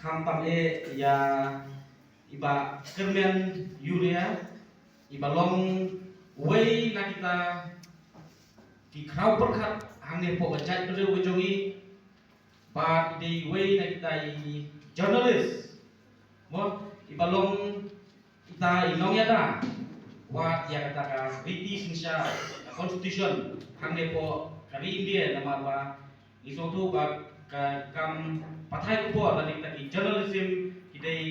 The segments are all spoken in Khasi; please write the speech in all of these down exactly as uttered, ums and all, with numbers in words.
Khamtam eh ïa i Bah Kyrmen Uriah, i ba long uwei na kita ki khraw pyrkhat hangne hapoh ka jaitbynriew ka jong ngi, bad i dei uwei na kita i journalist, mo, i ba long kita i nongïada wat ïa kata ka riti synshar, ka constitution hangne hapoh ka ri India, namar ba ngi sngewthuh ba ka kam pathai ka por lane kita ki journalism ki dei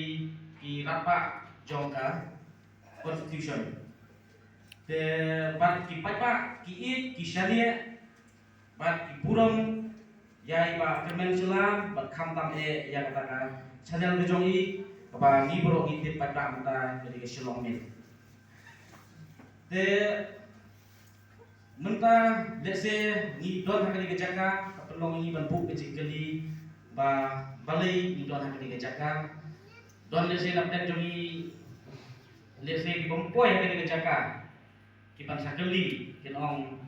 ki radbah jong ka constitution. Te bad ki paidbah ki ïeit ki shaniah bad ki burom ïa i Bah Kyrmen Shylla bad khamtam eh ïa kata ka channel ka jong i, kaba ngi baroh ngi tip paidbah mynta ka dei ka Shillong Mail. Te mynta lehse ngi don ha kane ka jaka, ka pynlong ïa ngi ban buh ka jingkylli ba balei ngi don ha kane ka jaka. Don lehse na pdeng jong ngi lehse ki bym poi ha kane ka jaka, ki ban sa kylli, kin ong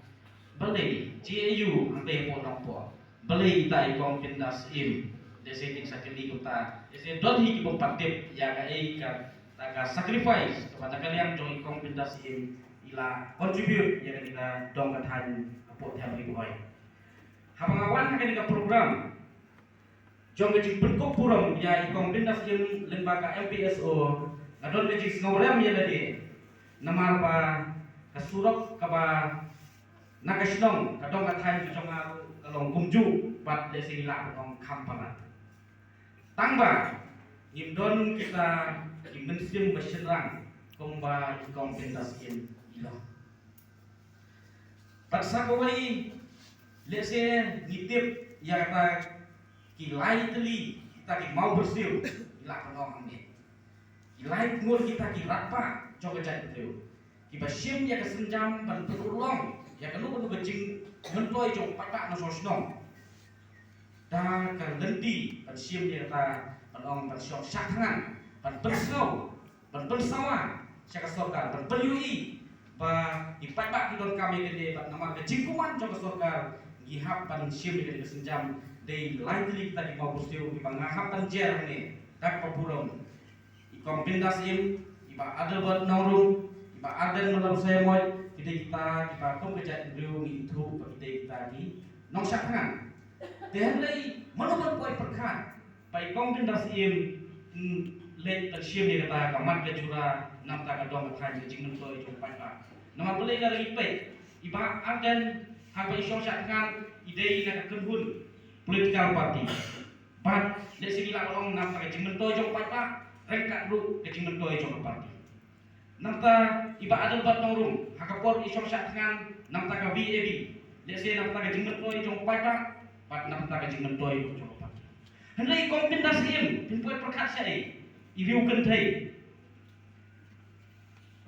balei J A U hangtei hapoh Nongpoh, balei ita i Kong Bindas Syiem. Lehse kin sa kylli kumta, lehse don hi ki bym pat tip ïa kaei kata ka sacrifice kaba na ka liang jong i Kong Bindas Syiem i la contribute ïa kane ka dong ka thaiñ hapoh them Ri Bhoi. Haba nga wan ha kane ka program jong ka jingpynkup burom ïa i Kong Bindas Syiem lyngba ka M P S O, nga don ka jingsngewrem ïa lade, namar ba ka surok kaba na ka shnong, ka dong ka thaiñ ka jong nga ruh ka long kumjuh bad lehse ngi lah ban ong kham palat. Tangba ngim don kita ki mynsiem ba shynrang kumba i Kong Bindas Syiem i long. Bad sa kawei, lehse ngi tip ïa kata ki lai tylli kita ki mawbyrsiew, ngi lah ban ong hangne, ki lai ngut kita ki radbah jong ka jaitbynriew, kiba shim ïa ka sienjam ban pynurlong ïa kano kano ka jingmyntoi jong u paidbah na shnong shnong. Da ka lynti ban shim ïa kata, ban ong, ban shong shad thngan, ban pynsngew, ban pynsawa sha ka sorkar, ban pynïohi ba ki paidbah ki donkam ïa kane, bad namar ka jingkuman jong ka sorkar ngi hap ban shim ïa kane ka sienjam. Dei lai tylli kita ki mawbyrsiew kiba nga hap ban jer hangne da kaba burom. I Kong Bindas Syiem, i Bah Adelbert Nongrum, i Bah Ardent Miller Basaiawmoit, ki dei kita kiba kum ka jaitbynriew ngi ithuh ba ki dei kita ki nongshad thngan. Te hynrei mano ban poi pyrkhat ba i Kong Bindas Syiem, hmm, leit ban shim ïa kata ka mat ka jura na bynta ka dong ka thaiñ, ka jingmyntoi jong u paidbah. Namar balei? Lada ngi peit, i Bah Ardent haba i shong shad thngan i dei na ka kynhun political party. Bad lehse ngi lah ban ong na bynta ka jingmyntoi jong u paidbah, ryngkat ruh ka jingmyntoi jong ka party. Na bynta i Bah Adelbert Nongrum, ha ka por i shong shad thngan na bynta ka V A B, lehse na bynta ka jingmyntoi jong u paidbah bad na bynta ka jingmyntoi jong ka party. Hynrei i Kong Bindas Syiem, phin poi pyrkhat shaei, i riew kynthei.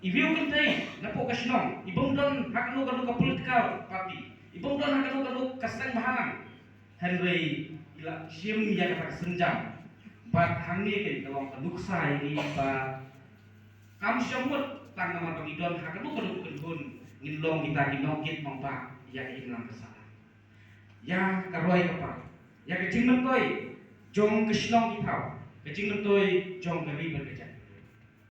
I riew kynthei napoh ka shnong, i bym don ha kano kano ka political party, i bym don ha kano kano ka seng bhalang. Hynrei i la shim ïa kata ka sienjam. Bad hangne ka long ka nuksa ïa ngi ba kam shym mut tang namar ba ngi don ha kano kano ka kynhun ngin long kita ki nongkit nongbah ïa ka imlang ka sahlang. Ïa ka roi ka par, ïa ka jingmyntoi jong ka shnong ki thaw, ka jingmyntoi jong ka ri bad ka